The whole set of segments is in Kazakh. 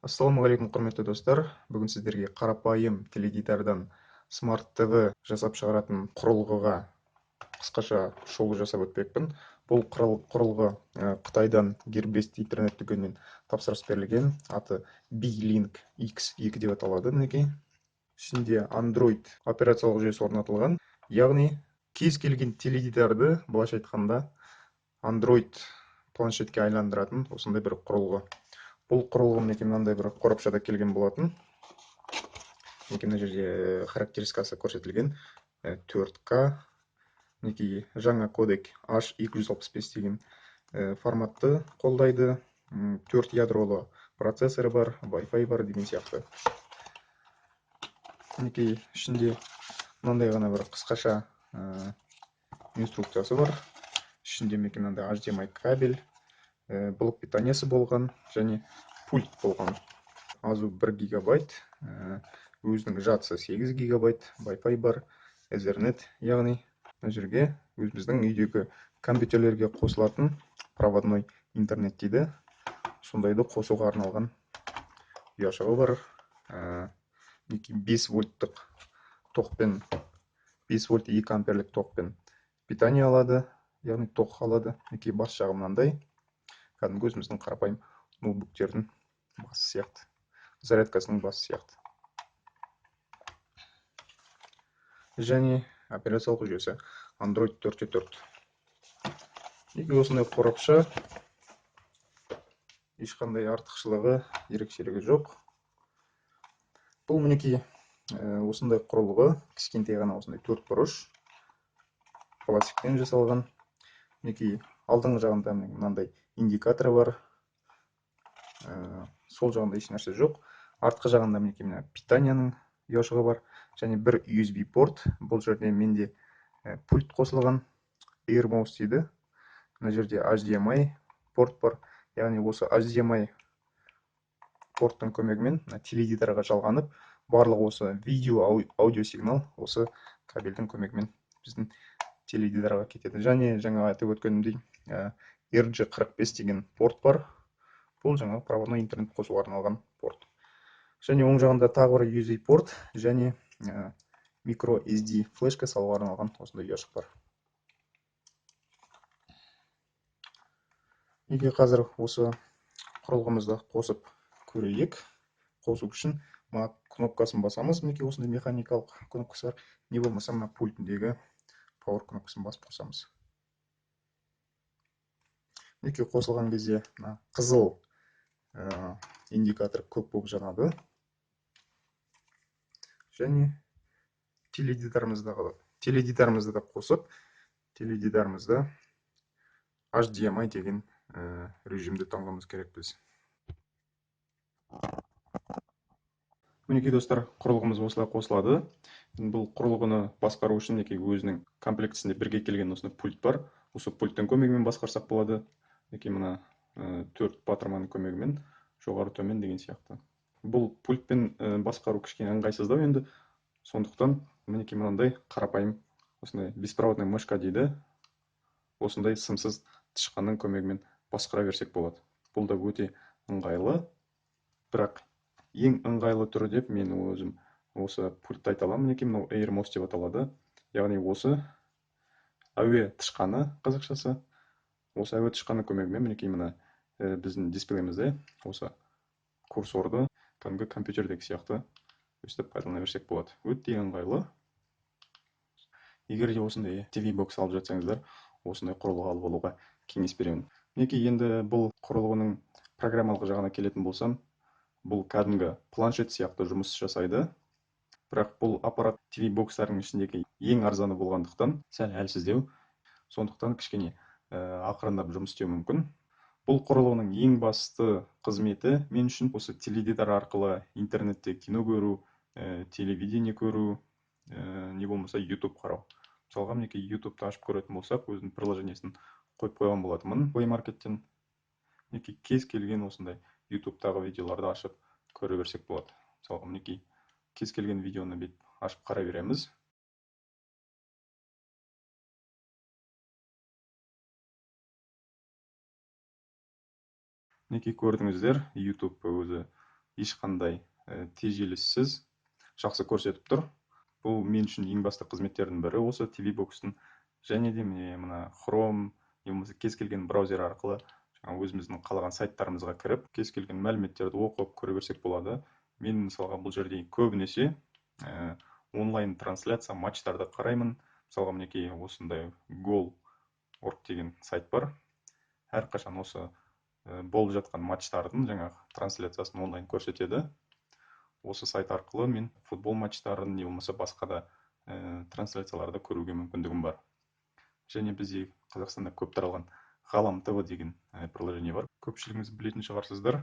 Ассалаумағалейкум, құрметті достар. Бүгін сіздерге қарапайым теледидардан Smart TV жасап шығаратын құрылғыға қысқаша шолу жасап өтпекпін. Бұл құрылғы Қытайдан Gearbest интернет дүкенінен тапсырыс берілген. Аты Beelink X2 деп аталады. Мінекей. Ішінде Android операциялық жүйесі орнатылған. Яғни кез келген теледидарды, былайша айтқанда, Android планшетке айландыратын осындай бір құрылғы. Бұл құрылғы мінекей мынандай бір қорапшада келген болатын. Мінекей мына жерде характеристикасы көрсетілген. 4К, мінекей жаңа кодек H265 деген форматты қолдайды. 4 ядролы процессоры бар, Wi-Fi бар деген сияқты. Мінекей ішінде мынандай ғана бір қысқаша инструкциясы бар. Ішінде мінекей мынандай HDMI кабель, блок питаниясы болған және пульт болған. Азу 1 гигабайт, өзінің жадысы 8 гигабайт, Wi-Fi бар, Ethernet, яғни мына жерге өзіміздің үйдегі компьютерлерге қосылатын проводной интернет дейді. Сондайды қосуға арналған ұяшығы бар. Мінекей 5 вольттық тоқпен, 5 вольт 2 амперлік тоқпен питание алады, яғни тоқ алады. Мінекей бас жағы мынандай, кәдімгі өзіміздің қарапайым ноутбуктердің басы сияқты, зарядкасының басы сияқты. Және операциялық жүйесі Android 4.4. Неге осындай қорапша, ешқандай артықшылығы, ерекшелігі жоқ. Бұл мінекей осындай құрылғы, кішкентай ғана осындай төрт бұрыш, пластиктен жасалған. Мінекей алдыңғы жағында мынандай индикаторы бар. Сол жағында еш нәрсе жоқ. Артқы жағында мінекей мына питанияның ұяшығы бар және бір USB порт. Бұл жерде менде пульт қосылған, Air Mouse дейді. Мына жерде HDMI порт бар. Яғни осы HDMI порттың көмегімен мына теледидарға жалғанып, барлық осы видео, аудио сигнал осы кабельдің көмегімен біздің теледидарға кетеді. Және жаңа айтып өткенімдей, RJ45 деген порт бар. Бұл жаңа проводной интернет қосуға арналған порт. Және оң жағында тағы бір USB порт және micro SD флешка салуға арналған осындай ұяшық бар. Неге қазір осы құрылғымызды қосып көрейік. Қосу үшін мына кнопкасын басамыз. Мінекей осындай механикалық кнопкасы бар. Не болмаса мына пультіндегі power кнопкасын басып қосамыз. Мінекей қосылған кезде мына қызыл индикатор көк болып жанады. Және теледидарымызды да қосып, теледидарымызды HDMI деген режимді таңдауымыз керек біз. Мінекей достар, құрылғымыз осылай қосылады. Бұл құрылғыны басқару үшін мінекей өзінің комплектісінде бірге келген осындай пульт бар. Осы пульттің көмегімен басқарсақ болады. Мінекей мына 4 батырманың көмегімен жоғары төмен деген сияқты. Бұл пультпен басқару кішкене ыңғайсыздау енді. Сондықтан мінекей мынандай қарапайым осындай беспроводной мышка дейді. Осындай сымсыз тышқанның көмегімен басқара берсек болады. Бұл да өте ыңғайлы. Бірақ ең ыңғайлы түрі деп мен өзім осы пультті айта аламын. Мінекей мынау Air Mouse деп аталады. Яғни осы әуе тышқаны қазақшасы. Осы әуе тышқаны көмегімен мінекей мына біздің дисплейімізде осы курсорды кәдімгі компьютердегі сияқты өстіп пайдалана берсек болады. Өте ыңғайлы. Егер де осындай TV box алып жатсаңыздар, осындай құрылғы алып алуға кеңес беремін. Мінекей енді бұл құрылғының программалық жағына келетін болсам, бұл кәдімгі планшет сияқты жұмыс жасайды. Бірақ бұл аппарат TV box-тардың ішіндегі ең арзаны болғандықтан сәл әлсіздеу. Сондықтан кішкене ақырындап жұмыс істеуі мүмкін. Бұл құрылғының ең басты қызметі мен үшін осы теледидар арқылы интернетте кино көру, телевидение көру, не болмаса YouTube қарау. Мысалға, мінекей YouTube-ты ашып көретін болсақ, өзінің приложениесін қойып қойған болатынмын Play Market-тен. Мінекей кез келген осындай YouTube-тағы видеоларды ашып көре берсек болады. Мысалға, мінекей кез келген видеоны бүйтіп ашып қарай береміз. Мінекей көрдіңіздер, YouTube өзі Ешқандай тежеліссіз жақсы көрсетіп тұр. Бұл мен үшін ең басты қызметтердің бірі осы TV Box-тың. Және де міне мына Chrome, не болмаса кез келген браузер арқылы жаңа өзіміздің қалаған сайттарымызға кіріп, кез келген мәліметтерді оқып көре берсек болады. Мен мысалға бұл жерде көбінесе онлайн трансляция матчтарды қараймын. Мысалға мінекей осындай Goal.org деген сайт бар. Әрқашан осы болып жатқан матчтардың жаңағы трансляциясын онлайн көрсетеді. Осы сайт арқылы мен футбол матчтарын не болмаса басқа да трансляцияларды көруге мүмкіндігім бар. Және бізде Қазақстанда көп таралған Ғалам ТВ деген приложение бар. Көпшілігіңіз білетін шығарсыздар.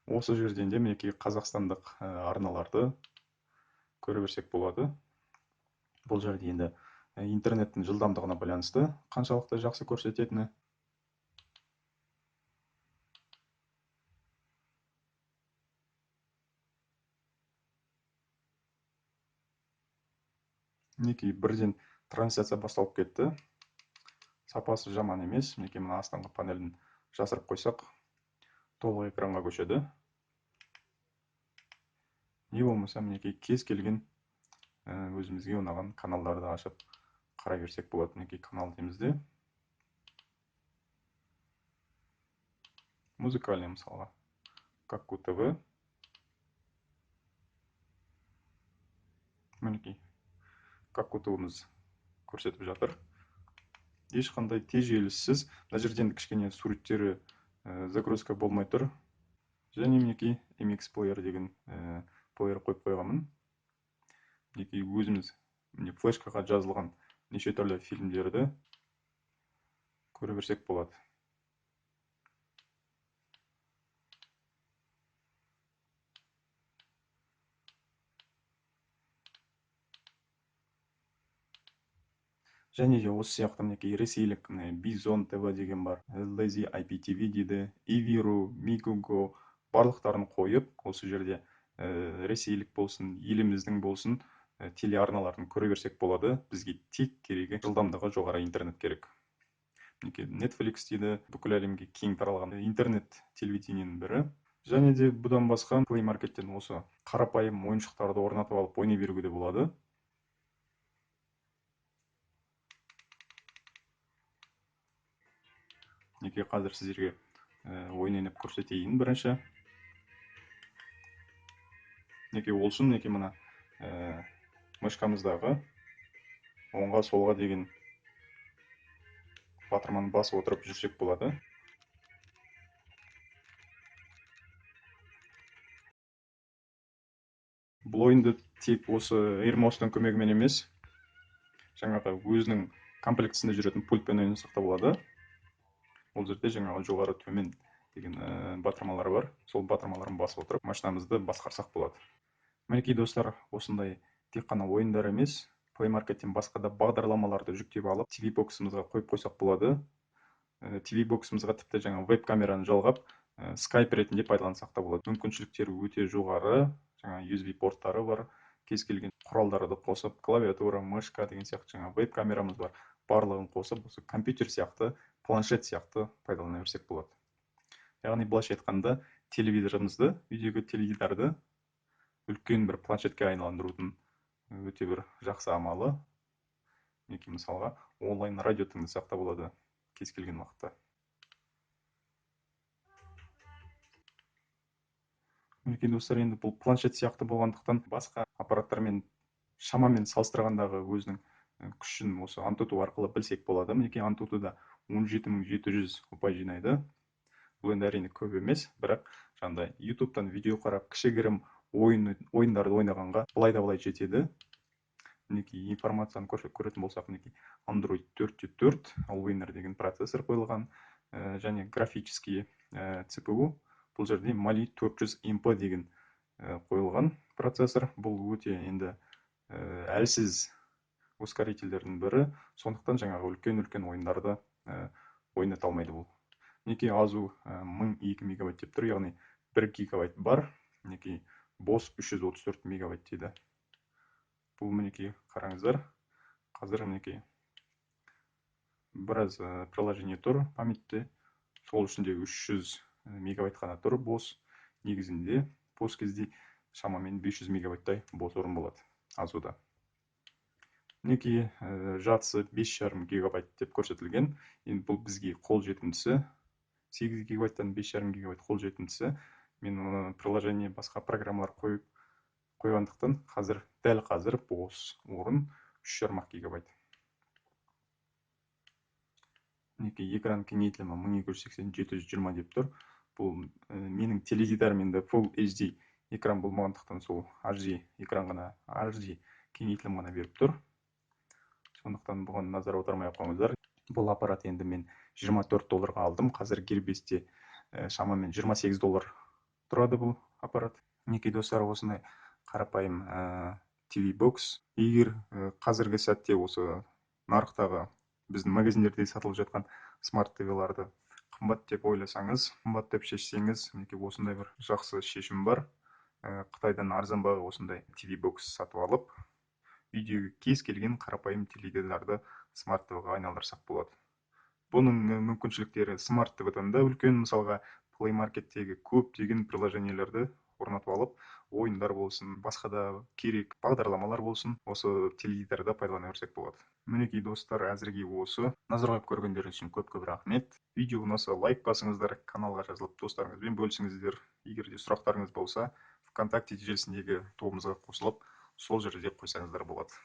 Осы жерден де мінекей қазақстандық арналарды көре берсек болады. Бұл жерде енді интернеттің жылдамдығына байланысты қаншалықты жақсы көрсететіні. Мінекей бірден трансляция басталып кетті. Сапасы жаман емес. Мінекей мына астыңғы панелін жасырып қойсақ, толық экранға көшеді. Не болмаса мінекей кез келген өзімізге ұнаған каналдарды ашып қарай берсек болады. Мінекей канал дейміз де. Музыкальный мысалға. Каку ТВ. Мінекей Каку ТВ-міз көрсетіп жатыр. Ешқандай тежеліссіз. Мына жерден кішкене суреттері загрузка болмай тұр. Және мінекей MX Player деген плеер қойып қойғанмын. Мінекей өзіміз міне флешкаға жазылған неше түрлі фильмдерді көре берсек болады. Және де осы сияқты мінекей ресейлік міне Бизон ТВ деген бар, Lazy IPTV дейді, Eviru, Migugo барлықтарын қойып, осы жерде ресейлік болсын, еліміздің болсын, телеарналарын көре берсек болады. Бізге тек керегі жылдамдығы жоғары интернет керек. Мінекей Netflix дейді, бүкіл әлемге кең таралған интернет телевидениенің бірі. Және де бұдан басқа Play Market'тен осы қарапайым ойыншықтарды орнатып алып ойнай беруге де болады. Мінекей қазір сіздерге ойын ойнап көрсетейін бірінші. Мінекей ол үшін мінекей мына мышкамыздағы оңға солға деген батырманы басып отырып жүрсек болады. Бұл ойынды тек осы AirMouse-тың көмегімен емес, жаңағы өзінің комплектісінде жүретін пультпен ойнасақ та болады. Ол жерде жаңағы жоғары төмен деген батырмалар бар. Сол батырмаларын басып отырып машинамызды басқарсақ болады. Мінекей достар, осындай тек қана ойындар емес, Play Market'тен басқа да бағдарламаларды жүктеп алып TV Box-ымызға қойып қойсақ болады. TV Box-ымызға тіпті жаңа веб камераны жалғап, Skype ретінде пайдалансақ та болады. Мүмкіншіліктері өте жоғары, жаңа USB порттары бар, кез келген құралдарды қосып, клавиатура, мышка деген сияқты жаңа веб камерамыз бар. Барлығын қосып, осы компьютер сияқты, планшет сияқты пайдалана берсек болады. Яғни былайша айтқанда, телевизорымызды, үйдегі теледидарды үлкен бір планшетке айналдырудың өте бір жақсы амалы. Мінекей мысалға онлайн радио тыңдасақ та болады кез келген уақытта. Мінекей достар, енді бұл планшет сияқты болғандықтан басқа аппараттармен шамамен салыстырғандағы өзінің күшін осы Antutu арқылы білсек болады. Мінекей Antutu'да 17700 ұпай жинайды. Бұл енді әрине көп емес, бірақ жаңағыдай YouTube'тан видео қарап кішігірім ойындарды ойнағанға былай да былай жетеді. Мінекей информацияны көретін болсақ, мінекей Android төрт те төрт Allwinner деген процессор қойылған, және графический CPU. Бұл жерде Mali 400 MP деген қойылған процессор. Бұл өте енді әлсіз ускорительдердің бірі, сондықтан жаңағы үлкен-үлкен ойындарды ойната алмайды бұл. Мінекей АЗУ 1002 мегабайт деп тұр, яғни 1 гигабайт бар. Мінекей бос 334 мегабайт дейді. Бұл мінекей қараңыздар, қазір мінекей біраз приложение тұр памятте, сол үшін де 300 мегабайт қана тұр бос. Негізінде бос кезде шамамен 500 мегабайттай бос орын болады Азуда. Мінекей, жадысы 5,5 гигабайт деп көрсетілген. Енді бұл бізге қолжетімдісі. 8 гигабайттан 5,5 гигабайт қолжетімдісі. Мен оны приложение, басқа программалар қойып қойғандықтан дәл қазір бос орын 3,5 гигабайт. Мінекей, экран кеңейтілімі 1280 720 деп тұр. Бұл менің теледидарым енді Full HD экран болмағандықтан сол HD экран ғана, HD кеңейтілім ғана беріп тұр. Сондықтан бұған назар аудармай ақ қойыңыздар. Бұл аппарат енді мен 24 долларға алдым. Қазір Гербесте шамамен 28 доллар тұрады бұл аппарат. Мінекей, достар, осындай қарапайым TV Box. Егер қазіргі сәтте осы нарықтағы біздің магазиндерде сатылып жатқан смарт ТВ-ларды қымбат деп ойласаңыз, қымбат деп шешсеңіз, мінекей осындай бір жақсы шешім бар. Қытайдан арзан баға осындай TV Box сатып алып, үйдегі кез келген қарапайым теледидарды смарт ТВ-ға айналдырсақ болады. Бұның мүмкіншіліктері смарт ТВ-дан да үлкен. Мысалға, Play Market'тегі көптеген приложениелерді орнатып алып, ойындар болсын, басқа да керек бағдарламалар болсын, осы теледидарда пайдалана берсек болады. Мінекей, достар, әзірге осы. Назар қойып көргендеріңіз үшін көп-көп рахмет. Видео ұнаса, лайк басыңыздар, каналға жазылып, достарыңызбен бөлісіңіздер. Егер де сұрақтарыңыз болса, ВКонтакте желісіндегі тобымызға қосылып, сол жерде қойсаңыздар болады.